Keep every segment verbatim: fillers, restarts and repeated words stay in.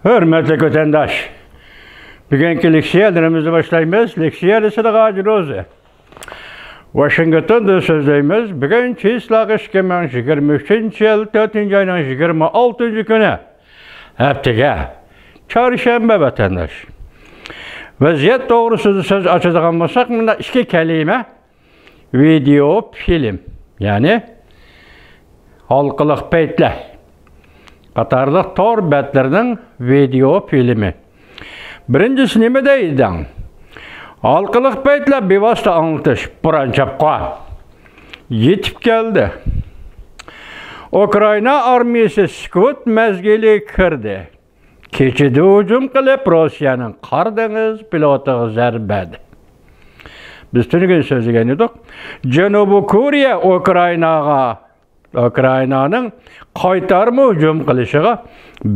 ھۆرمەتلىك ۋەتەنداش، بۈگۈنكى لېكسىيەلىرىمىزنى باشلايمىز. لېكسىيە دېسىلىغاچ روزى. ۋاشىنگتوندىن سۆزلەيمىز. بۈگۈن چىسلاغا ئىككى مىڭ يىگىرمە ئۈچىنچى يىل، تۆتىنچى ئاينىڭ يىگىرمە ئالتىنچى كۈنى، ھەپتىگە، چارشەنبە، ۋەتەنداش. ۋەزىيەت توغرىسىدا سۆز ئاچىدىغان بولساق، مۇنداق ئىككى كەلىمە. ۋىدېئو فىلىم، يەنى ھالقىلىق پەيتلەر قاتارلىق تور بەتلىرىنىڭ ۋىدېئو فىلىمى. بىرىنچىسى نېمە دەيدىڭ؟ ھالقىلىق پەيتلەر بىۋاسىتە ئاڭلىتىش، بوران-چاپقۇن يېتىپ كەلدى. ئۇكرائىنا ئارمىيىسى سۈكۈت مەزگىلى كىردى. كېچىدە ھۇجۇم قىلىپ، روسىيەنىڭ قارا دېڭىز فلوتىغا زەربە بەردى. بىز تۈنۈگۈن سۆزلىگەن ئىدۇق. جەنۇبىي كورېيە ئۇكرائىناغا، ئۇكرائىنانىڭ قايتارما ھۇجۇم قىلىشىغا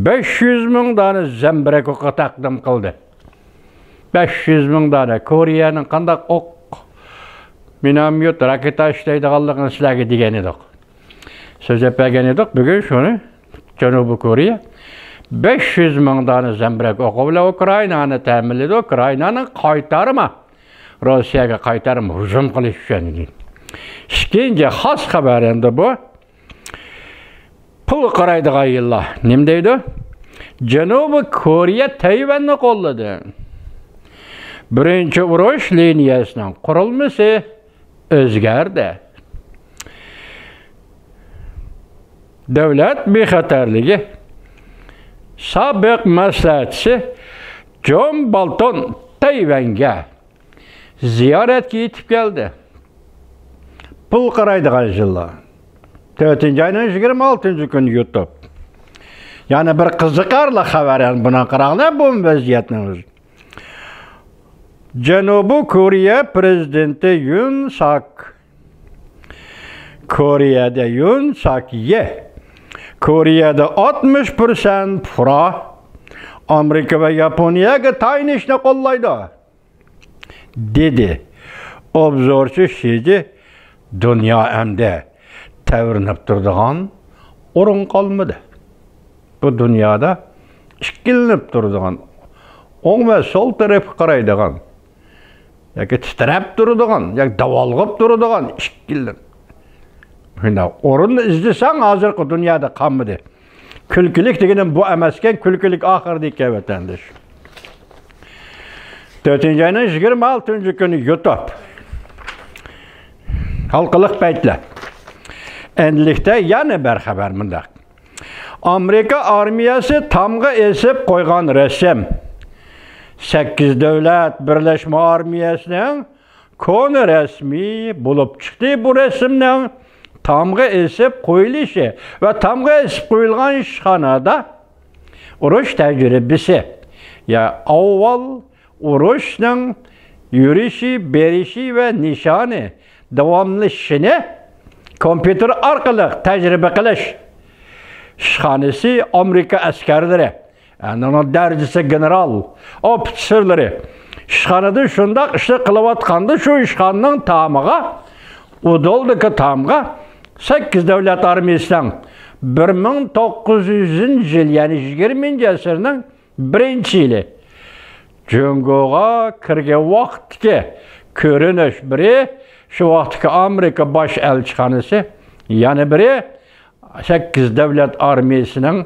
بەش يۈز مىڭ دانە زەمبىرەك ئوقى تەقدىم قىلدى. بەش يۈز مىڭ دانە. كورېيەنىڭ قانداق ئوق، مىنوميوت، راكېتا ئىشلەيدىغانلىقىنى سىلەرگە دېگەن ئىدۇق. سۆزلەپ بەرگەن ئىدۇق. بۈگۈن شۇنى جەنۇبىي كورېيە بەش يۈز مىڭ دانە زەمبىرەك ئوقى بىلەن ئۇكرائىنانى تەمىنلىدى. ئۇكرائىنانىڭ قايتارما روسىيەگە قايتارما ھۇجۇم قىلىش ئۈچۈن. ئىككىنچى خاس خەۋەر ئەمدى بۇ. پۇلغا قارايدىغان يىللار. نېمە دەيدۇ؟ جەنۇبىي كورېيە تەيۋەننى قوللىدى. بىرىنچى ئۇرۇش لىنىيەسىنىڭ قۇرۇلمىسى ئۆزگەردى. دۆلەت بىخەتەرلىكى سابىق مەسلىھەتچىسى جون بولتون تەيۋەنگە زىيارەتكە يېتىپ كەلدى. پۇل قارايدىغان يىللار. تۆتىنچى ئاينىڭ يىگىرمە ئالتىنچى كۈنى يۇتۇپ. يەنە بىر قىزىقارلىق خەۋەر، يەنى بۇنى قاراڭلار، بۇ ۋەزىيەتنىڭ ئۆزى. جەنۇبىي كورېيە پىرېزىدېنتى يۇن ساك، كورېيەدە يۇن ساك يې، كورېيەدە ئاتمىش پىرسەنت پۇقرا ئامېرىكا ۋە ياپونىيەگە تايىنىشنى قوللايدۇ، دېدى. ئوبزورچى شىجى، دۇنيا ئەمدى تەۋرىنىپ تۇرىدىغان ئورۇن قالمىدى. بۇ دۇنيادا ئىككىلىنىپ تۇرىدىغان، ئوڭ ۋە سول تەرەپكە قارايدىغان، ياكى تىترەپ تۇرىدىغان، ياكى داۋالغاپ تۇرىدىغان ئىككىلىنىپ. شۇنداق ئورۇننى ئىزدىسەڭ، ھازىرقى دۇنيادا قالمىدى. كۈلكىلىك دېگىنىم بۇ ئەمەسكەن، كۈلكىلىك ئاخىرىدىكەن، ۋەتەنداش. تۆتىنچى ئاينىڭ يىگىرمە ئالتىنچى كۈنى يۇتۇپ. ھالقىلىق پەيتلەر. ئەمدىلىكتە يەنە بىر خەۋەر مۇنداق. ئامېرىكا ئارمىيەسى تامغا ئېسىپ قويغان رەسىم. سەككىز دۆلەت بىرلەشمە ئارمىيەسىنىڭ كونا رەسىمى بولۇپ چىقتى. بۇ رەسىمنىڭ تامغا ئېسىپ قويۇلۇشى ۋە تامغا ئېسىپ قويۇلغان ئىشخانىدا ئۇرۇش تەجرىبىسى، يا ئاۋۋال ئۇرۇشنىڭ يۈرۈشى، بېرىشى ۋە نىشانى داۋاملىشىشىنى كومپيۇتېر ئارقىلىق تەجرىبە قىلىش ئىشخانىسى ئامېرىكا ئەسكەرلىرى، ئۇنىڭ دەرىجىسى گېنېرال، ئوفىتسېرلىرى ئىشخانىدا شۇنداق ئىشلار قىلىۋاتقاندا، شۇ ئىشخانىنىڭ تامىغا، ئۇدۇلدىكى تامغا سەككىز دۆلەت ئارمىيىسىنىڭ بىر مىڭ توققۇز يۈزىنچى يىل، يەنى يىگىرمىنچى ئەسىرنىڭ بىرىنچى يىلى جۇڭگوغا كىرگەن ۋاقىتتىكى كۆرۈنۈش بىرى، شۇ ۋاقىتتىكى ئامېرىكا باش ئەلچىخانىسى، يەنە بىرى سەككىز دۆلەت ئارمىيىسىنىڭ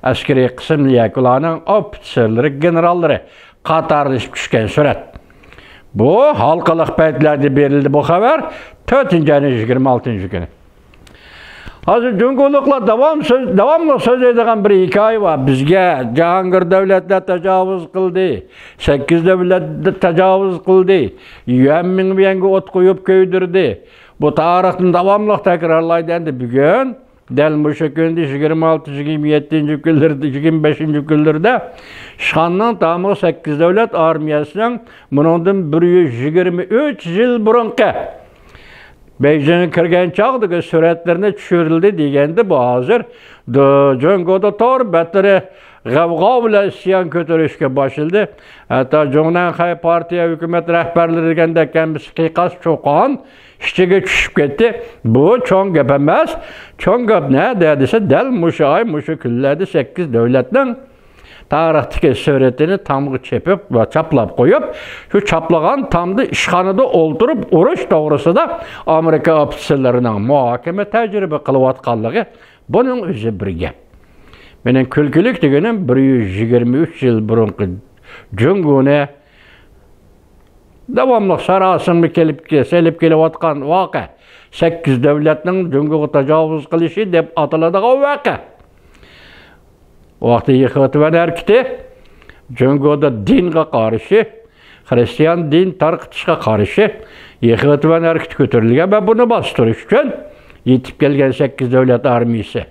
ئەسكىرىي قىسىملىرى، ئۇلارنىڭ ئوفىتسېرلىرى، گېنېراللىرى قاتارلىشىپ چۈشكەن سۈرەت. بۇ ھالقىلىق پەيتلەردە بېرىلدى بۇ خەۋەر، تۆتىنچى ئاينىڭ يىگىرمە ئالتىنچى كۈنى. ھازىر جۇڭگولۇقلار داۋام سۆز-، داۋاملىق سۆزلەيدىغان بىر ھېكايە بار. بىزگە جاھانگىر دۆلەتلەر تاجاۋۇز قىلدى، سەككىز دۆلەت تاجاۋۇز قىلدى، يۈەن مىڭبيەنگە ئوت قويۇپ كۆيدۈردى. بۇ تارىختىن داۋاملىق تەكرارلايدۇ. ئەمدى بۈگۈن دەل مۇشۇ كۈندە، يىگىرمە ئالتە، يىگىرمە يەتتىنچى كۈنلىرىدە، يىگىرمە بەشىنچى كۈنلىرىدە ئىشخانىنىڭ تامىغى سەككىز دۆلەت ئارمىيەسىنىڭ بۇنىڭدىن بىر يۈز يىگىرمە ئۈچ يىل بۇرۇنقى بېيجىڭغا كىرگەن چاغدىكى سۈرەتلىرىنى چۈشۈرۈلدى دېگەندە، بۇ ھازىر دۇ-، جۇڭگودا تور بەتلىرى غەۋغا بىلەن ئىسيان كۆتۈرۈشكە باشلىدى. ھەتتا جۇڭنەنخەي پارتىيە ھۆكۈمەت رەھبەرلىرى دېگەندەك ھەممىسى قىيقاس چۇقان ئىچىگە چۈشۈپ كەتتى. بۇ چوڭ گەپ ئەمەس. چوڭ گەپ نەدە دېسە، دەل مۇشۇ ئاي، مۇشۇ كۈنلەردە سەككىز دۆلەتنىڭ تارىختىكى سۈرىتىنى تامغا چېپىپ ۋە چاپلاپ قويۇپ، شۇ چاپلىغان تامدا ئىشخانىدا ئولتۇرۇپ ئۇرۇش توغرىسىدا ئامېرىكا ئوفىتسېرلىرىنىڭ مۇھاكىمە تەجرىبە قىلىۋاتقانلىقى، بۇنىڭ ئۆزى بىر گەپ. مېنىڭ كۈلكىلىك دېگىنىم، بىر يۈز يىگىرمە ئۈچ يىل بۇرۇنقى جۇڭگونى داۋاملىق ساراسىمىغا كېلىپ، سېلىپ كېلىۋاتقان ۋەقە، سەككىز دۆلەتنىڭ جۇڭگوغا تاجاۋۇز قىلىشى دەپ ئاتىلىدىغان ۋەقە. ئۇ ۋاقىتتا يىخېتۇەن ھەرىكىتى جۇڭگودا دىنغا قارشى، خىرىستىيان دىن تارقىتىشقا قارشى يىخېتۇەن ھەرىكىتى كۆتۈرۈلگەن ۋە بۇنى باستۇرۇش ئۈچۈن يېتىپ كەلگەن سەككىز دۆلەت ئارمىيىسى.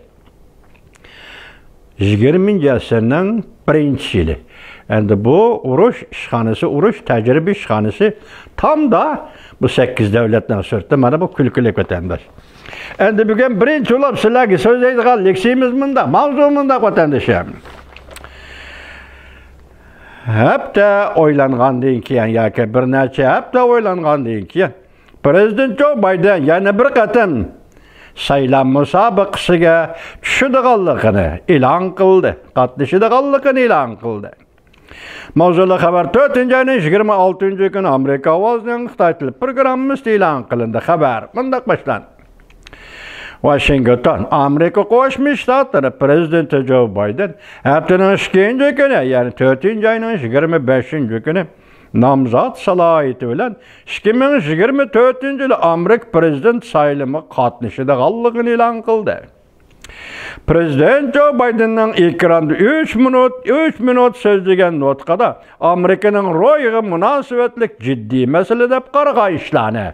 يىگىرمىنچى ئەسىرنىڭ بىرىنچى يىلى. ئەمدى بۇ ئۇرۇش ئىشخانىسى، ئۇرۇش تەجرىبە ئىشخانىسى تامدا بۇ سەككىز دۆلەتنىڭ سۈرىتى. مانا بۇ كۈلكىلىك، ۋەتەنداش. ئەمدى بۈگۈن بىرىنچى بولۇپ سىلەرگە سۆزلەيدىغان لېكسىيىمىز مۇنداق، ماۋزۇ مۇنداق، ۋەتەندىشىم. ھەپتە ئويلانغاندىن كېيىن ياكى بىر نەچچە ھەپتە ئويلانغاندىن كېيىن، پرېزىدېنت جو بايدېن يەنە بىر قېتىم سايلام مۇسابىقىسىگە چۈشىدىغانلىقىنى ئېلان قىلدى، قاتنىشىدىغانلىقىنى ئېلان قىلدى. ماۋزۇلۇق خەۋەر. تۆتىنچى ئاينىڭ يىگىرمە ئالتىنچى كۈنى ئامېرىكا ئاۋازىنىڭ خىتاي تىل پروگراممىسىدا ئېلان قىلىندى. خەۋەر مۇنداق باشلاندى. ۋاشىنگتون، ئامېرىكا قوشما شتاتلىرى پرېزىدېنتى جو بايدېن ھەپتىنىڭ ئىككىنچى كۈنى، يەنى تۆتىنچى ئاينىڭ يىگىرمە بەشىنچى كۈنى نامزات سالاھىيىتى بىلەن ئىككى مىڭ يىگىرمە تۆتىنچى يىلى ئامېرىكا پرېزىدېنت سايلىمىغا قاتنىشىدىغانلىقىنى ئېلان قىلدى. پرېزىدېنت جو بايدېننىڭ ئېكراندا ئۈچ مىنۇت، ئۈچ مىنۇت سۆزلىگەن نۇتقىدا ئامېرىكىنىڭ روھىغا مۇناسىۋەتلىك جىددىي مەسىلە دەپ قارىغان ئىشلارنى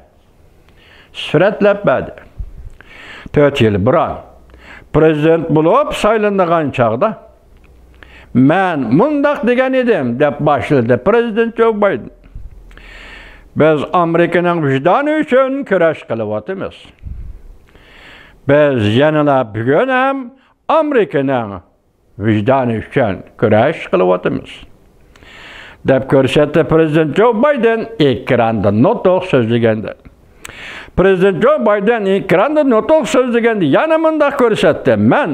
سۈرەتلەپ بەردى. تۆت يىل بۇرۇن پرېزىدېنت بولۇپ سايلىنىدىغان چاغدا، مەن مۇنداق دېگەن ئىدىم، دەپ باشلىدى پرېزىدېنت جو بايدېن. بىز ئامېرىكىنىڭ ۋىجدانى ئۈچۈن كۈرەش قىلىۋاتىمىز. بىز يەنىلا بۈگۈن ھەم ئامېرىكىنىڭ ۋىجدانى ئۈچۈن كۈرەش قىلىۋاتىمىز، دەپ كۆرسەتتى پرېزىدېنت جو بايدېن ئېكراندا نۇتۇق سۆزلىگەندە. پرېزىدېنت جو بايدېن ئېكراندا نۇتۇق سۆزلىگەندە يەنە مۇنداق كۆرسەتتى: مەن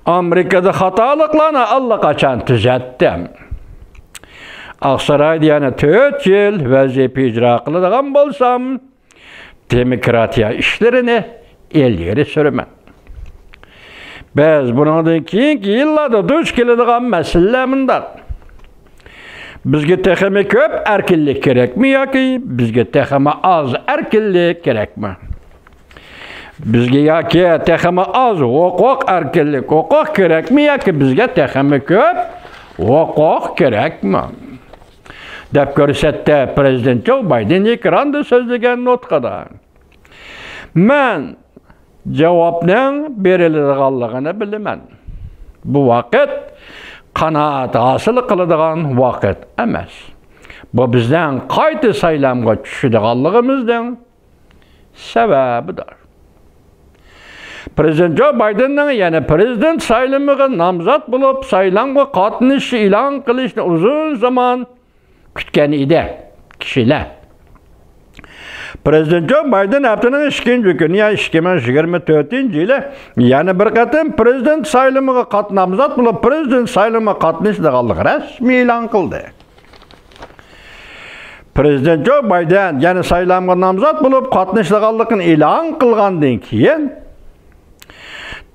ئامېرىكىدا خاتالىقلارنى ئاللىقاچان تۈزەتتىم. ئاقسارايدا يەنە تۆت يىل ۋەزىپە ئىجرا قىلىدىغان بولسام، دېموكراتىيە ئىشلىرىنى ئىلگىرى سۈرىمەن. بىز بۇنىڭدىن كېيىنكى يىللاردا دۇچ كېلىدىغان مەسىلىلەر مۇنداق. بىزگە تېخىمۇ كۆپ ئەركىنلىك كېرەكمۇ ياكى بىزگە تېخىمۇ ئاز ئەركىنلىك كېرەكمۇ؟ بىزگە ياكى تېخىمۇ ئاز ھوقۇق، ئەركىنلىك، ھوقۇق كېرەكمۇ ياكى بىزگە تېخىمۇ كۆپ ھوقۇق كېرەكمۇ؟ دەپ كۆرسەتتى پرېزىدېنت جو بايدېن ئېكراندا سۆزلىگەن نۇتقىدا. مەن جاۋابنىڭ بېرىلىدىغانلىقىنى بىلىمەن. بۇ ۋاقىت قانائەت ھاسىل قىلىدىغان ۋاقىت ئەمەس. بۇ بىزنىڭ قايتا سايلامغا چۈشىدىغانلىقىمىزنىڭ سەۋەبىدۇر. پرېزىدېنت جو بايدېننىڭ يەنە پرېزىدېنت سايلىمىغا نامزات بولۇپ، سايلامغا قاتنىشىشى ئېلان قىلىشنى ئۇزۇن زامان كۈتكەن ئىدى كىشىلەر. پرېزىدېنت جو بايدېن ھەپتىنىڭ ئىككىنچى كۈنى، يەنى ئىككى مىڭ يىگىرمە تۆتىنچى يىلى يەنە بىر قېتىم پرېزىدېنت سايلىمىغا قات-، نامزات بولۇپ، پرېزىدېنت سايلىمىغا قاتنىشىدىغانلىقى رەسمىي ئېلان قىلدى. پرېزىدېنت جو بايدېن يەنە سايلامغا نامزات بولۇپ قاتنىشىدىغانلىقىنى ئېلان قىلغاندىن كېيىن،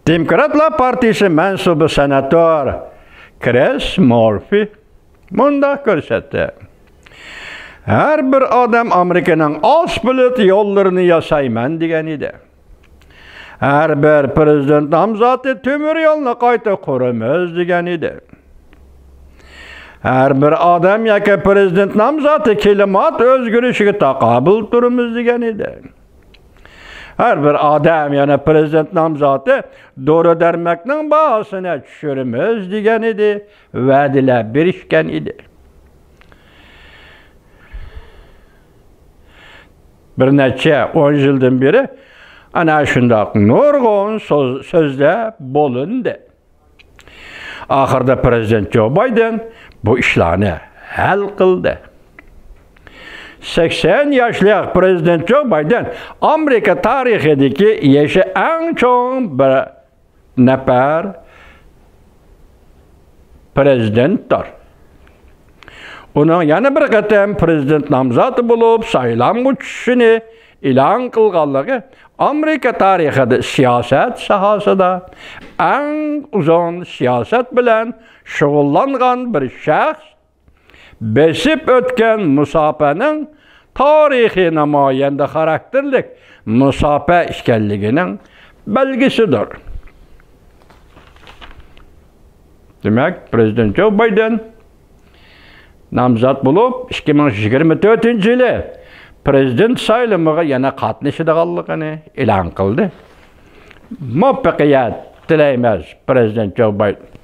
دېموكراتلار پارتىيىسى مەنسۇبى سېناتور كرىس مورفى مۇنداق كۆرسەتتى: ھەر بىر ئادەم ئامېرىكىنىڭ ئاسفالت يوللىرىنى ياسايمەن دېگەن ئىدى. ھەر بىر پرېزىدېنت نامزاتى تۆمۈر يولنى قايتا قۇرىمىز دېگەن ئىدى. ھەر بىر ئادەم ياكى پرېزىدېنت نامزاتى كىلىمات ئۆزگىرىشىگە تاقابىل تۇرىمىز دېگەن ئىدى. ھەر بىر ئادەم يەنە پرېزىدېنت نامزاتى دورا-دەرمەكنىڭ باھاسىنى چۈشۈرىمىز دېگەن ئىدى، ۋەدىلەر بېرىشكەن ئىدى. بىر نەچچە ئون يىلدىن بېرى ئەنە شۇنداق نۇرغۇن سۆز-، سۆزلەر بولۇندى. ئاخىرىدا پرېزىدېنت جو بايدېن بۇ ئىشلارنى ھەل قىلدى. سەكسەن ياشلىق پرېزىدېنت جو بايدېن ئامېرىكا تارىخىدىكى يېشى ئەڭ چوڭ بىر نەپەر پرېزىدېنتتۇر. ئۇنىڭ يەنە بىر قېتىم پرېزىدېنت نامزاتى بولۇپ سايلامغا چۈشۈشىنى ئېلان قىلغانلىقى ئامېرىكا تارىخىدا سىياسەت ساھەسىدە ئەڭ ئۇزۇن سىياسەت بىلەن شۇغۇللانغان بىر شەخس بېسىپ ئۆتكەن مۇساپەنىڭ تارىخىي نامايەندە خاراكتېرلىك مۇساپە ئىكەنلىكىنىڭ بەلگىسىدۇر. دېمەك، پرېزىدېنت جو بايدېن نامزات بولۇپ، ئىككى مىڭ يىگىرمە تۆتىنچى يىلى پرېزىدېنت سايلىمىغا يەنە قاتنىشىدىغانلىقىنى ئېلان قىلدى. مۇۋەپپەقىيەت تىلەيمىز، پرېزىدېنت جو بايدېن.